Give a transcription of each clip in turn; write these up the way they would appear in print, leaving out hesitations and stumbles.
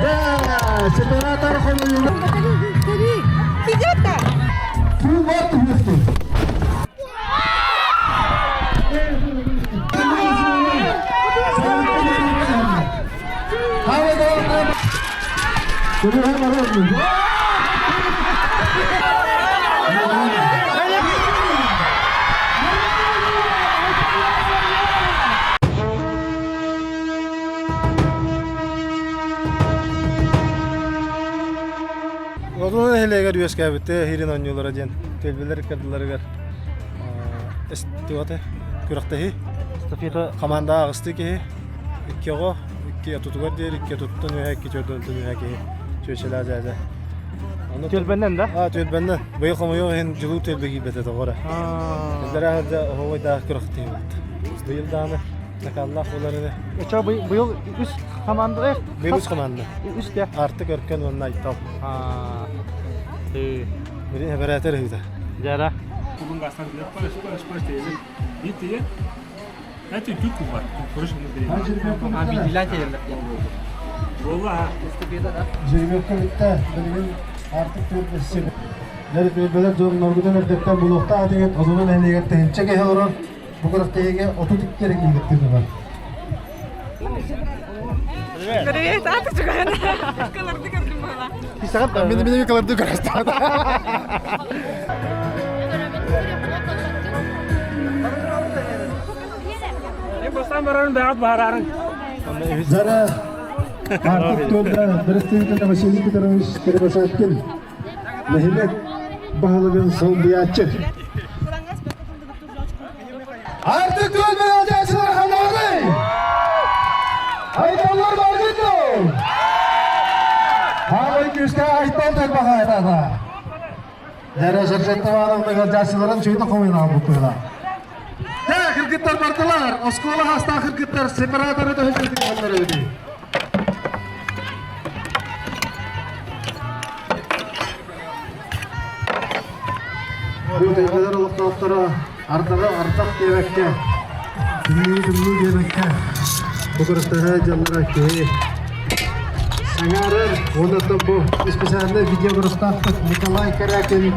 Да, сепаратор хомуйуна. Тулар түһүөхтүн. Одуну нэһилиэгэр үөскээбитэ Хирин оонньуулара диэн түөлбэлэр ыккардыларыгар тугата күрэхтэһии. Эстафета Хамаандаҕа аҕыстыы киһи, икки оҕо, икки отутугар диэри, икки отуттан үөһэ, икки төрдүнтэн үөһэ киһи чүөчэлээх дьээдьэ. Ону Түөлбэннэн да? Аа, түөлбэннэн. Быйыл хомойуох иһин дьулуур түөлбэ киирбэтэ тоҕо эрэ. Эллэрээ сылдьа оһуобайдаах күрэхтэһии буолбут. Быйыл даҕаны накаллаах буолар ини. Оччо быйыл үс хамаанда Быйыл үс хамаанда. Үс те. Артык Өркөн уонна Айтал. Били эбэрээтэр ыһыыта. Дьара. Жеребьевка бүттэ. Билигин Артык түөлбэси. Дэр түөлбэлэр дьонноргутун эрдэттэн булуохтаах этигит. Одуну нэһилиэгэр тыһыынча киһи олорор. Бу күрэхтэһиигэ 32 эрэ киһи кыттыыны ылар. Привет, аты чуган. Кыларды көрдүм буола. Мин мин кыларды көрөстө. Зара Артык түөлбэ представитель Василий Петрович Кривошапкин нэһилиэк баһылыгын солбуйааччы. Артык түөлбэ ыалдьааччылар ханааный? Айталлар баргыт дуо? Аабай күүскэ айтал төлбаҕаатаата. Дәрэ Сержант Ивановна ыалдьааччыларын чуйда хомуйан аҕалбыт Дэ, кыргыттар бардылар. Оскуола хастаах кыргыттар сепараторы төһө эбитий? Бу тайгалар олохтоохторо ардаҕы ардах диэбэккэ, тымныы тымныы диэбэккэ, бу кыраттаһа дьаллара киһи саҥарар уонна бу специальный видеографтаахпыт Николай Корякин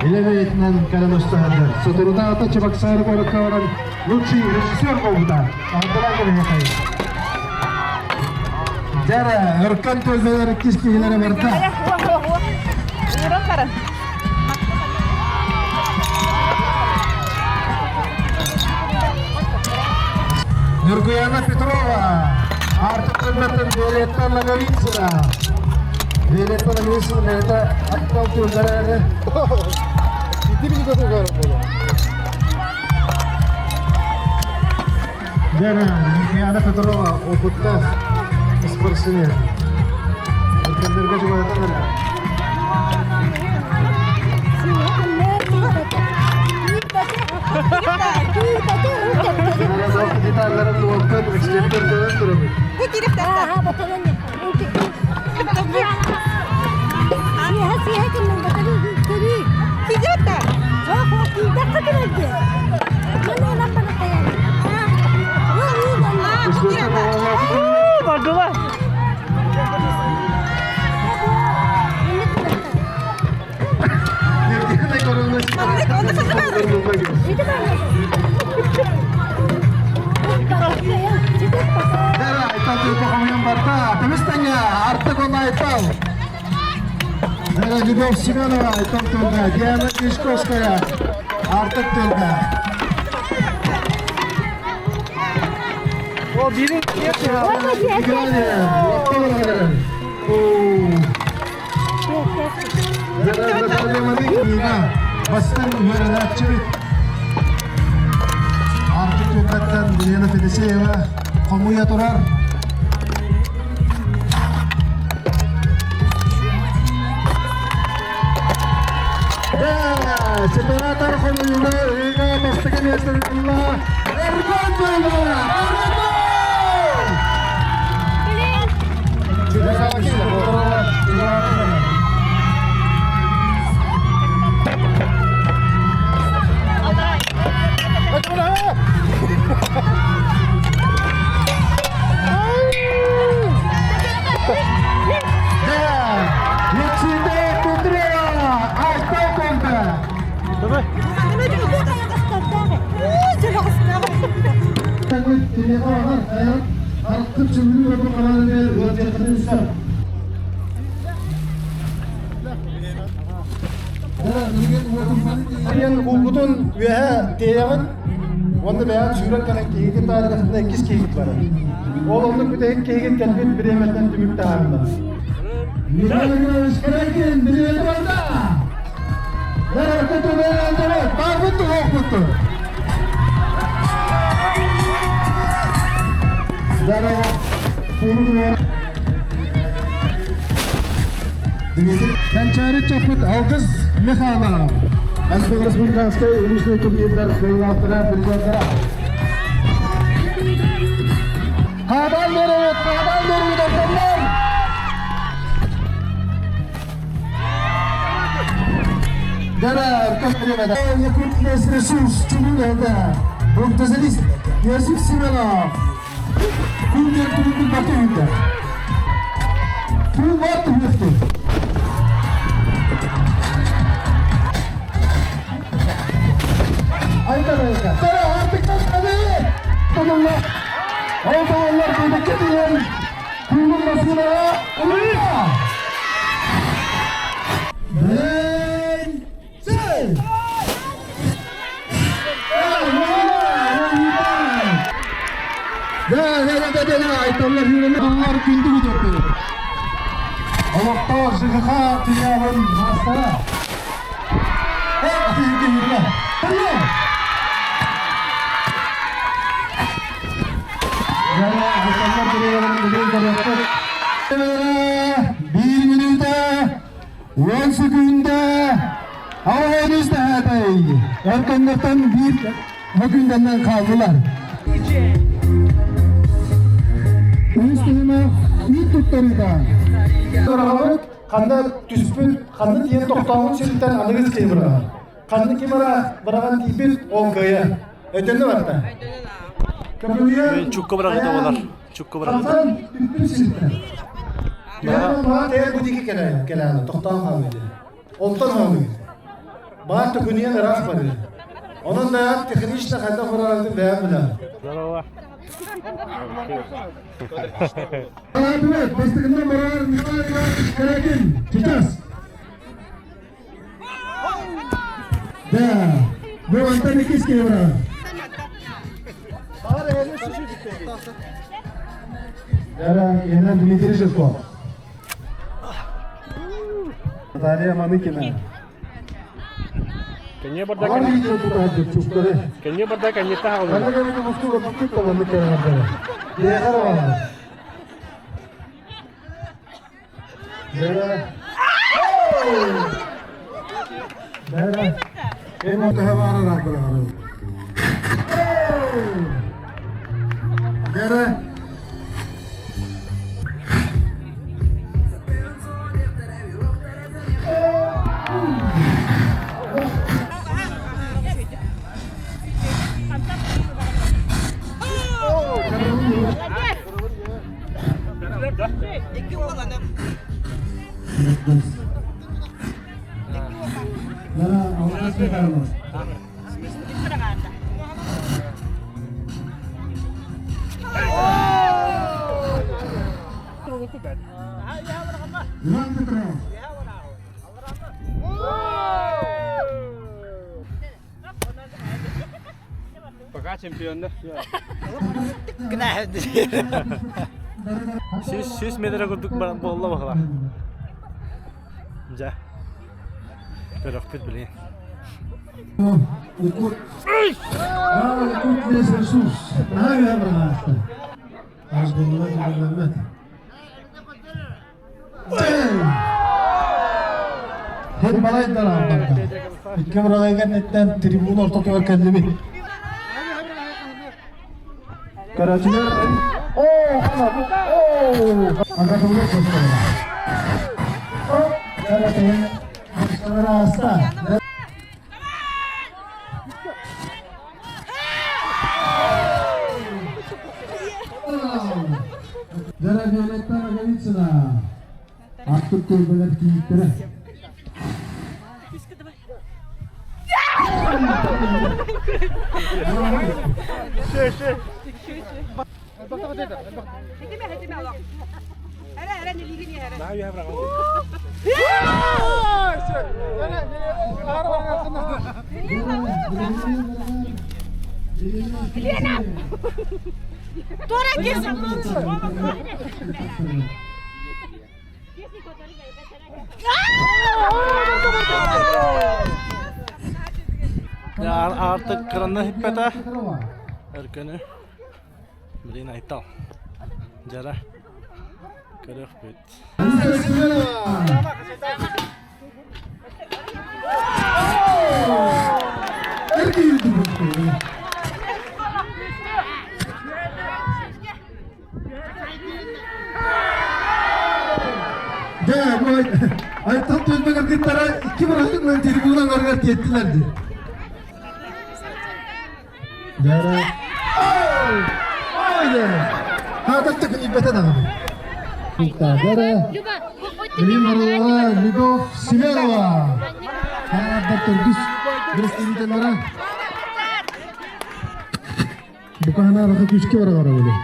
илэ бэйэтинэн кэлэн устаһардар. Соторутааҕыта Чебоксары куоракка баран лучший режиссер буолбута. Ардылаан кэбиһиэхэй. Дьэрэ, өркөн түөлбэлэр иккис киһилэрэ барда. Нюргуяна Петрова, Артур Түөлбэттэн Виолетта Ноговицына. Виолетта Ноговицына бэйэтэ аттал түөлбэлэри. Дьэ, Нюргуяна Петрова опыттаах спортсмен. Өркөндөргө чугаһатан эрэ. Деталларын уоппут эксперттер көрөн турабыт. Бу Бардылар. Любовь Семенова, Айтал Түөлбэ, Диана Кишковская, Артык Түөлбэ. О, бирин Бастыҥ үөрэнээччибит Артык Түөлбэттэн Елена Федосеева хомуйа турар. Сепаратор хомуйууга ыйга бастакы миэстэни ылла Эргон Түөлбэ! сөбүлүүр ордук хамаанданы ыалдьыаххытын сөп. Диэн кулгутун үөһэ тиэйэҕин уонна бэйэҕин сүүрэн кэлэн киһигин таарыйдаххына иккис киһигит барар. Ол оннук бүтэһик киһигин кэлбит бириэмэтинэн түмүк таһаарыллар. Михаил Иванович Каракин бириэмэтэ барда! Баарбыт туһуохпуттун! Кэнчээри чаппыт Алгыс Михайлов, Альберт Республиканскай улуусный турнирдар кыайыылаахтара, призердара. Хаабаан беребит, хаабаан беребит, ортоннор! Якутская ресурс чулууларда Буртазалист Иосиф Семенов Күндер түбүкүн баты үйдө. Күн бар түбүктү. Айта айта. Тара артыктан кады. Тонулла. Олтооллар түбүккэ тиийэн Куулун масыынаҕа улуйа. Айталлар күндү күтөппүт. Олохтоох ЖКХ филиалын маастара. Биир мүнүүтэ 10 секунда Henüz дэһээтэй. Эркэннэртэн биир мөкүндэннэн хааллылар. Үс түһүмэх үүт туттарыыта. Ханна түспүт, ханна тиийэн тохтообут сириттэн аныгыс киһи быраҕар. Ханна ким быраҕан тиийбит, ол кыайар. Өйдөннө барта. Көмүлүйэн Чукка быраҕыта болар. Чукка быраҕыта. Хантан түспүт сириттэн. Баҕа тээр бу диэки кэлээн, кэлээн, тохтоон хаалыы. Онтон хаалыы. Баар төкүнүйэн ыраах барыы. Онон бэйэм технично хайдах барарбын бэйэм билэм. Здорово. Алаатыбыт, бастакынан барар Николай Иванович Корякин. Сейчас. Да, бу Антон иккис киһи барар. Яра, Елена Дмитрий Жирков. Наталья Мамыкина. Кэнние барда Алар видео тутаһардык чуктары. кэнние барда кэнниттэн Ханна хааллылар. кэлбит мустуу мустуу таланнык кэлэн Диэхэр баҕалар. Бэра. Бэра. Эм төһө баарар Бэра. Бэра, Алгыс Михайлов. Иван Петров. Пока чемпиондар. 100 метр курдук буолла баҕала. Дьэ. Көрөхпүт билигин. Якут ресурс. Аз булла Хеп балайдар албарда. Икки бырагайган эттен трибуна ортотугар кэллибит. Көрөөчүлэр оо оо Агатуллар көстөр. Аста. Вера Виолетта Наговицына. Артур Көлбөлөр кийиттэрэ. Лена! Туора кирсин! Артык кыранна хиппэтэ. Өркөнү. Блин, Айтал. Жара. Көрөхпүт. Дьэ, бу Айтал түөлбэ кыргыттара икки бырахык мен трибуна көргөр тиэттилэр дии. Дьэ, ой, хаатар төкүнүйбэтэ даҕаны. Дьэ, Билим Марилова, Любовь Семенова. Хараҕардар төрдүс представителлара. Букаһанаабака күүскэ бараҕара буолуо.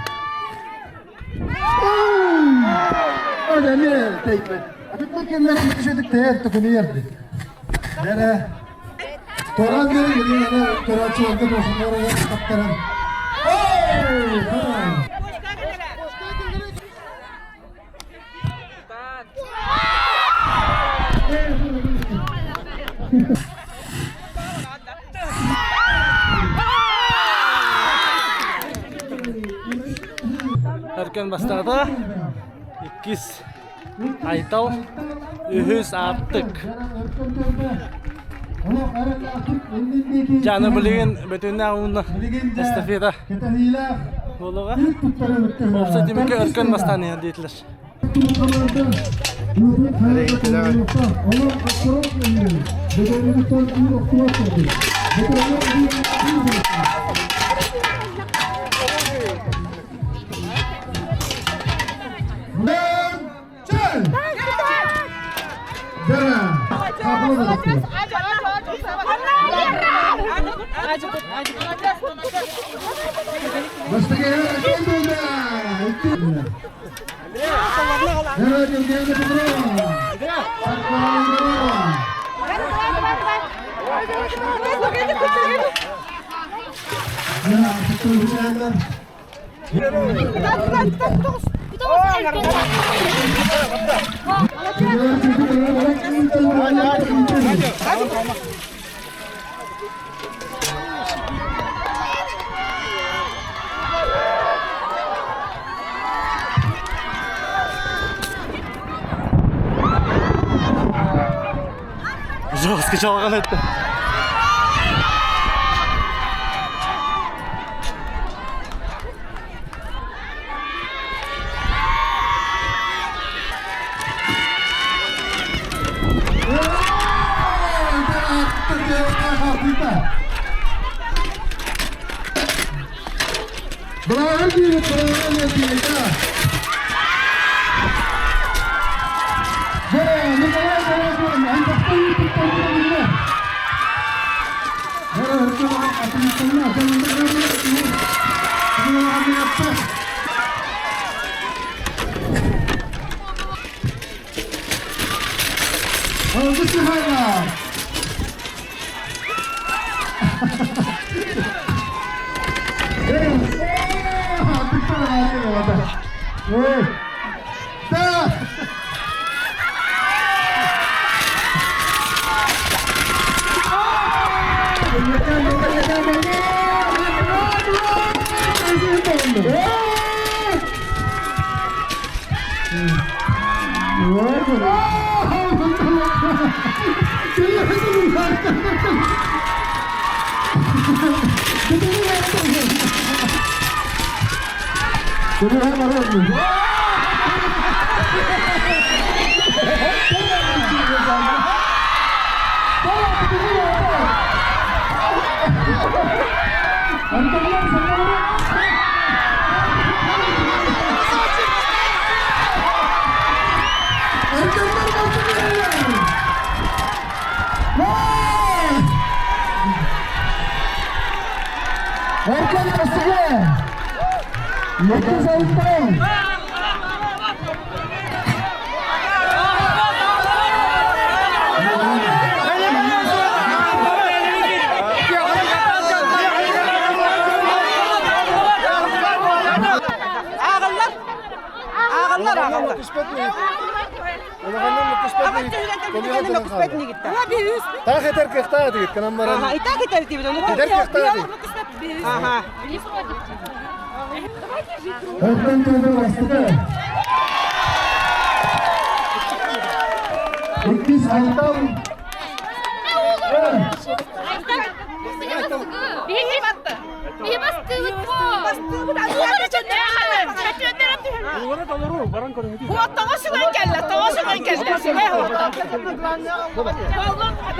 Эмиэ тэйбэт. Атыттар кэллэр үчүгдүк тэйэр төкүнүйэрди. Дэрэ Торан диэн көрөөччүлэргэ туохуннарыгар таптаран. Өркөн бастаата. Иккис Айтал, үһүс Аартык. Дьаны билигин бүтүннээх уунна эстафета буолуоҕа. Уопсай түмүккэ Өркөн бастаан иһэр диэтилэр. Жестко чалган этти. Иккис Айтал. Ааҕыллар. Ааҕыллар, ааҕыллар. Таах этэр кыахтаах этигит кынан баран. Итак этэр дибит. Этэр кыахтаах этигит. Ага. Өркөн түөлбэ бастакы. Иккис Айтал.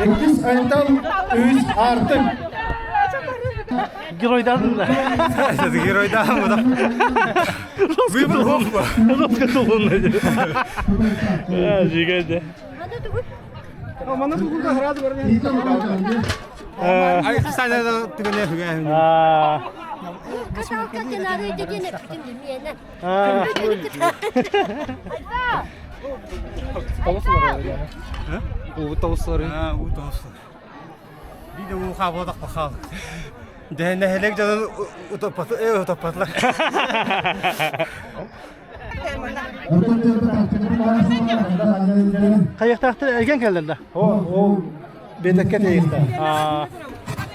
Иккис Айтал, үс Артык. Геройдадın да. Геройдадым да. Русская Жигеде. Ай, санада түгене хүгә. Уу тоҕус. Биде уу хаабодах бахал. Дэһэнэ хэлек дьонун утоппатлар. Хайыктаахтар эрген кэллэр да. О, ол бетэкке тейихта.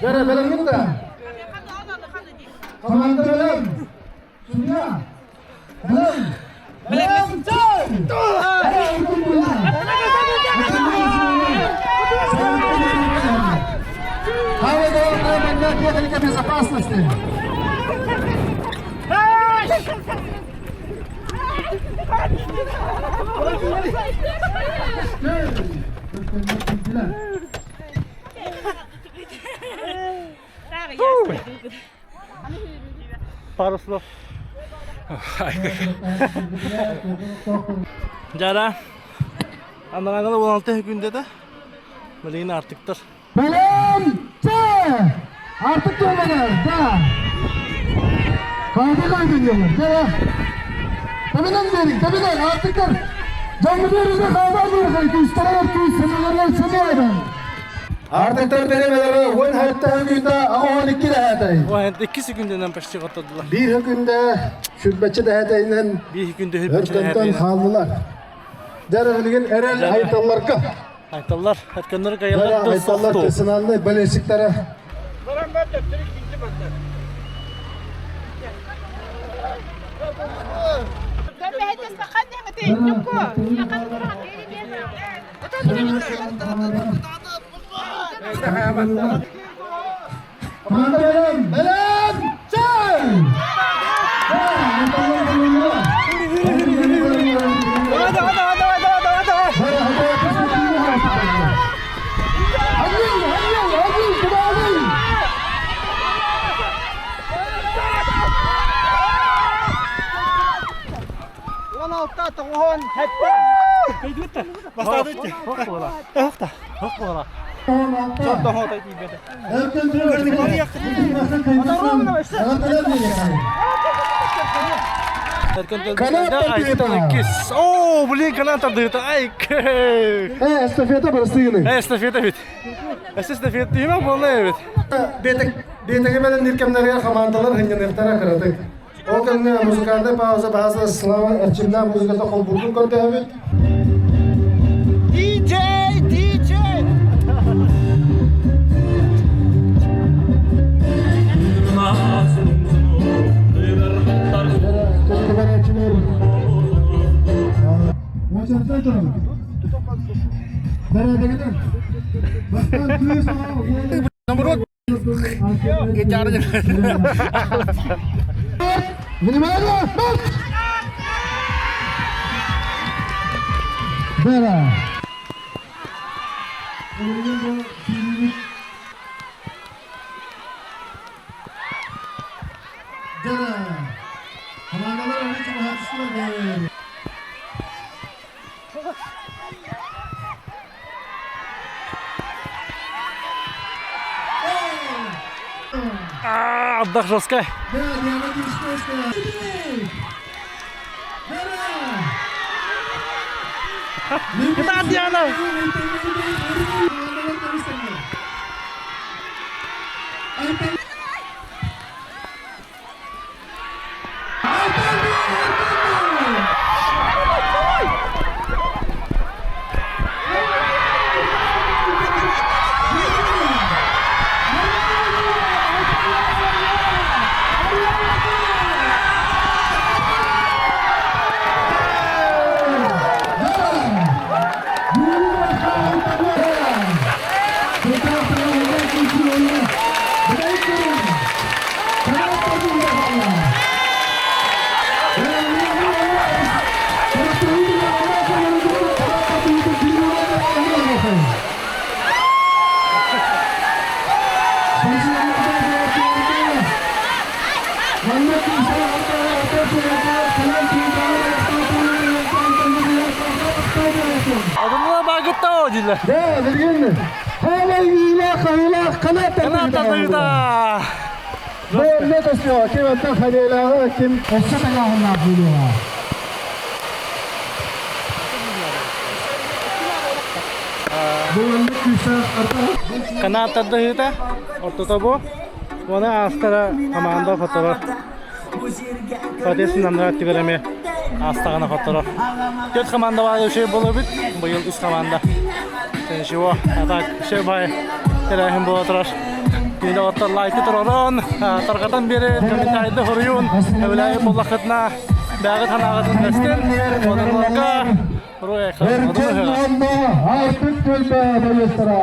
Бәрі бәлемгін да. Команда бэлэм. Судья. Бэлэм. Бэлэм. Самое главное, маньяк техника безопасности. Пару слов. Жара. Анараңалы 16 күндө да. Билигин артыктар. Бэлэм! Чэ! Артык туоллар, да! Кайда кайдын диэлэр, дьэ! Табынан биэриҥ, табынан, артыктар! Дьоҥҥутугар хаалар буолуохай, күүстэригэр күүс, сэмэлэригэр сэмэ айдан! Артыктар бэлэмэлэрэ уон хатта күндэ аҕыс икки дэһээтэй. Ой, 2 секундынан почти хоттордулар. Биир күндэ сүрбэччэ дэһээтэйинэн 1 күндө өркөнтөн хааллылар. Дьэ билигин эрэл айталларга. Айталлар, өркөннөр Дьэ кайалар айталлар персональный болельщиктара. Команда бэлэм! Бэлэм! Чэ! Канат тардыыта. О, блин, канат тардыыта. Ай, Э, эстафета барыстыгыны. Эстафета бит. Эстафета дима болна бит. Бетеге менен ниркемнерге командалар хынныныктара кыратык. Ол кэмҥэ музыкальный пауза бааза Слава эрчимнээх музыката холбуургун көрдөһөбүт. DJ, DJ. Наоборот. Внимание! Марш! Бера! Дара! Командалар ойын Ардах жесткай. Кытаат Диана! Одунна багытта дииллэр. Да, билигин хаалай канат Канат тардыыта! Бу көстүө, ким онтон халилааҕы, ким өссө тайаһыннаах буолуоҕа. Бу маннык күүстээх арта Канат тардыыта, ортото бу. Уона аастара команда хотторор. Соответственно, намнара өттүгэр эмиэ аастаҕына хотторор. Төрт команда баар үчүгэй буолабыт. Быйыл үс команда. Ничего, а так все бай тэрээһин буола турар. Киинэ оттор лайкы туророн, тарҕатан биэрин, комментарийда хоруйун, эбилээйи буллахытына бэҕит ханаҕытын эстин, одунларга Эркен уонна Артык түөлбэ байыастара.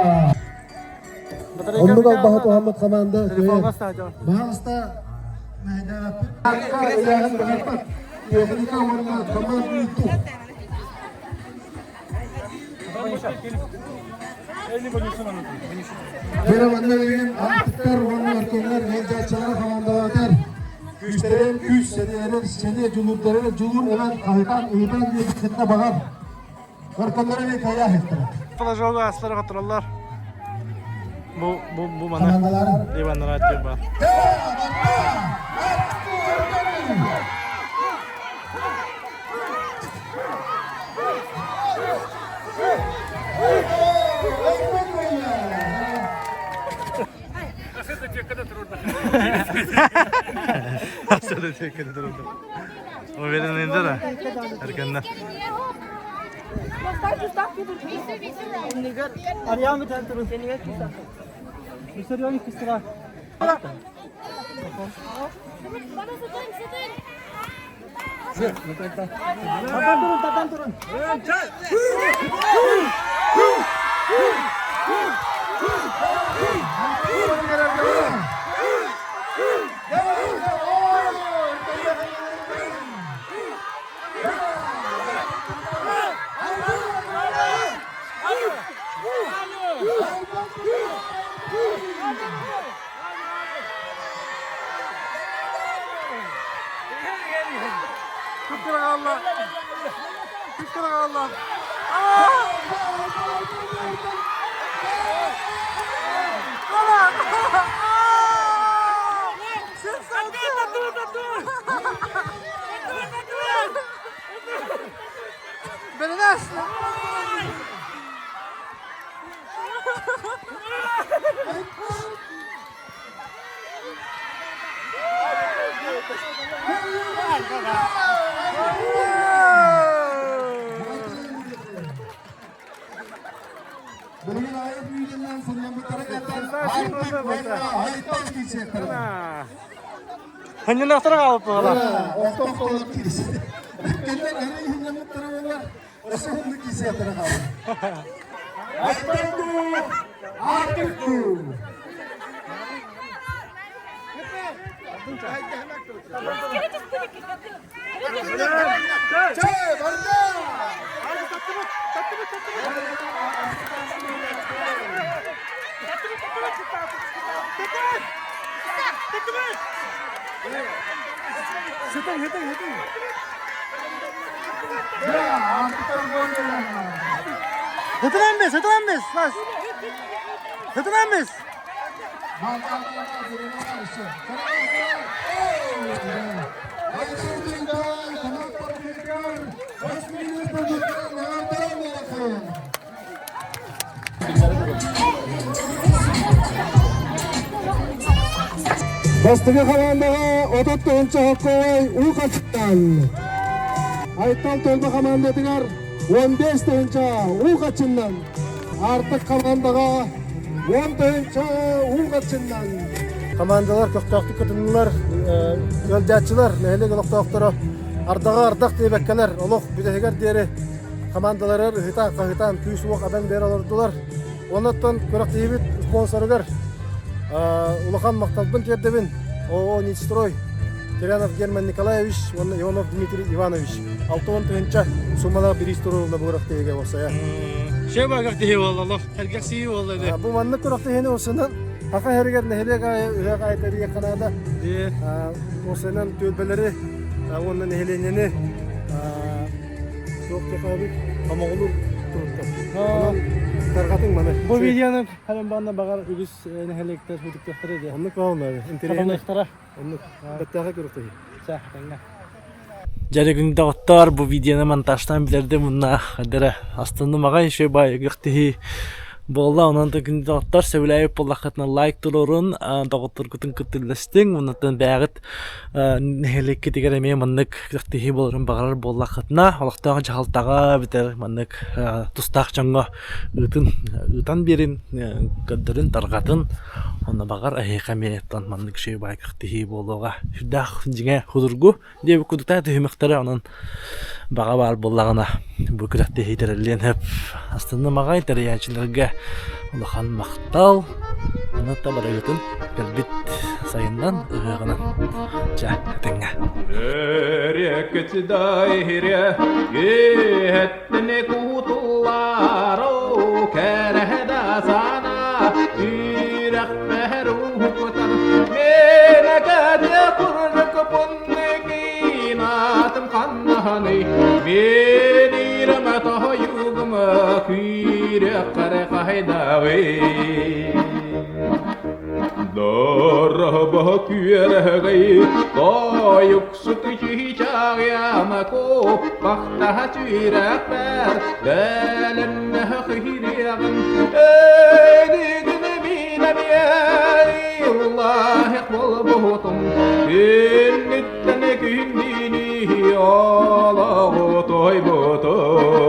Оннук албаһы туһаммыт команда Баҕаста Техника уонна командный дух. Дьэ, манна билигин артыктар уонна өркөннөр ыалдьааччылара хамаандалаатар. Күүстэрин күүс, сэниэлэрин сэниэ, дьулуурдарын дьулуур ылан хаһытан, ыытан диэбиккитинэ баҕар. Өркөннөрө эмиэ кыайа иһиттэрэ. Флажогу астара хотураллар. Бу бу бу маны Иван Ратьев бар. Уверенный да? Эркеннер. Билигин айып үйденнен сыннамыттара каттан Артык уонна Айтал киирсиэхтэрэ. Ханньынахтара хаалып туһалар. Охтох толук киирсэ. Кэллэр эрэ иһиннэммиттэрэ буоллар, өссө хонну киирсиэхтэрэ хаалар. Айтал дуу, Артык дуу. Чэ, барда! Hıtılan biz, hıtılan biz. Bas. Hıtılan biz. Бастакы хамаандаҕа 30 тыһыынча хоккоой уу хаччыттан. Айтал Төлбө хамаандатыгар 15 тыһыынча уу хаччыннан. Артык хамаандаҕа 10 тыһыынча уу хаччыннан. Хамаандалар көхтөөхтүк кытыннылар, ыалдьааччылар, нэһилиэк олохтоохторо ардаҕа ардах диэбэккэлэр олох бүтэһигэр диэри хамаандаларыгар ыһытаан-хаһытаан күүс-уох абан биэрэ олордулар. Оннуттан күрэхтэһиибит спонсорыгар улахан махталбын тиэрдэбин ООО «Нитстрой» Терянов Герман Николаевич уонна Иванов Дмитрий Иванович 60 тыһыынча суммалаах бириис туруорулла бу күрэхтэһиигэ уопсайа. Шөп күрэхтэһии буолла, олох сэргэхсийии буолла ди. Бу маннык күрэхтэһиини уопсайынан Саха сиригэр нэһилиэк аайы үһэх аайы тэрийиэххэ наада. Уопсайынан түөлбэлэри уонна нэһилиэнньэни Суох диэххэ хомоҕолуур туруктар. Онон тарҕатыҥ маны. Бу видеоны ханан баҕар баҕар үгүс нэһилиэктэр сүтүктүөхтэрэ диye. Оннук баҕалар. Интэриэһинэй. Оннук. Бэттээхэй күрэхтэһии. Чэ, тэҥҥэ. Дьэ доҕоттоор, бу видеоны монтажтаан билэрдим мунна хадара астынным аҕай еще бай күрэхтэһии буолла. Онон доҕоттор сөбүлээбит буоллаххытына лайк туруорун, доҕотторгутун кытта үллэстиҥ. Оннуттан бэйэҕит нэһилиэккитигэр эмиэ маннык күрэхтэһии буоларын баҕарар буоллаххытына, олохтоох дьаһалтаҕа эбэтэр маннык тустаах дьоҥҥо ыытын ыытан биэрин, көрдөрүн, тарҕатын. Онно баҕар эһиэхэ эмиэ оттон маннык үчүгэй баай күрэхтэһии буолуоҕа. Сүрдээх дьиҥэ судургу диэбит курдуктаа түһүмэхтэрэ онон баҕа баар буоллаҕына бу күрэхтэһии тэриллиэн сөп. Астынным аҕай тэрийээччилэргэ улахан махтал. Ону да барыгытын кэлбит сайыннан ыһыаҕынан чэ этэҥҥэ. Күнниттэн күндүнү олоҕу тойбутум.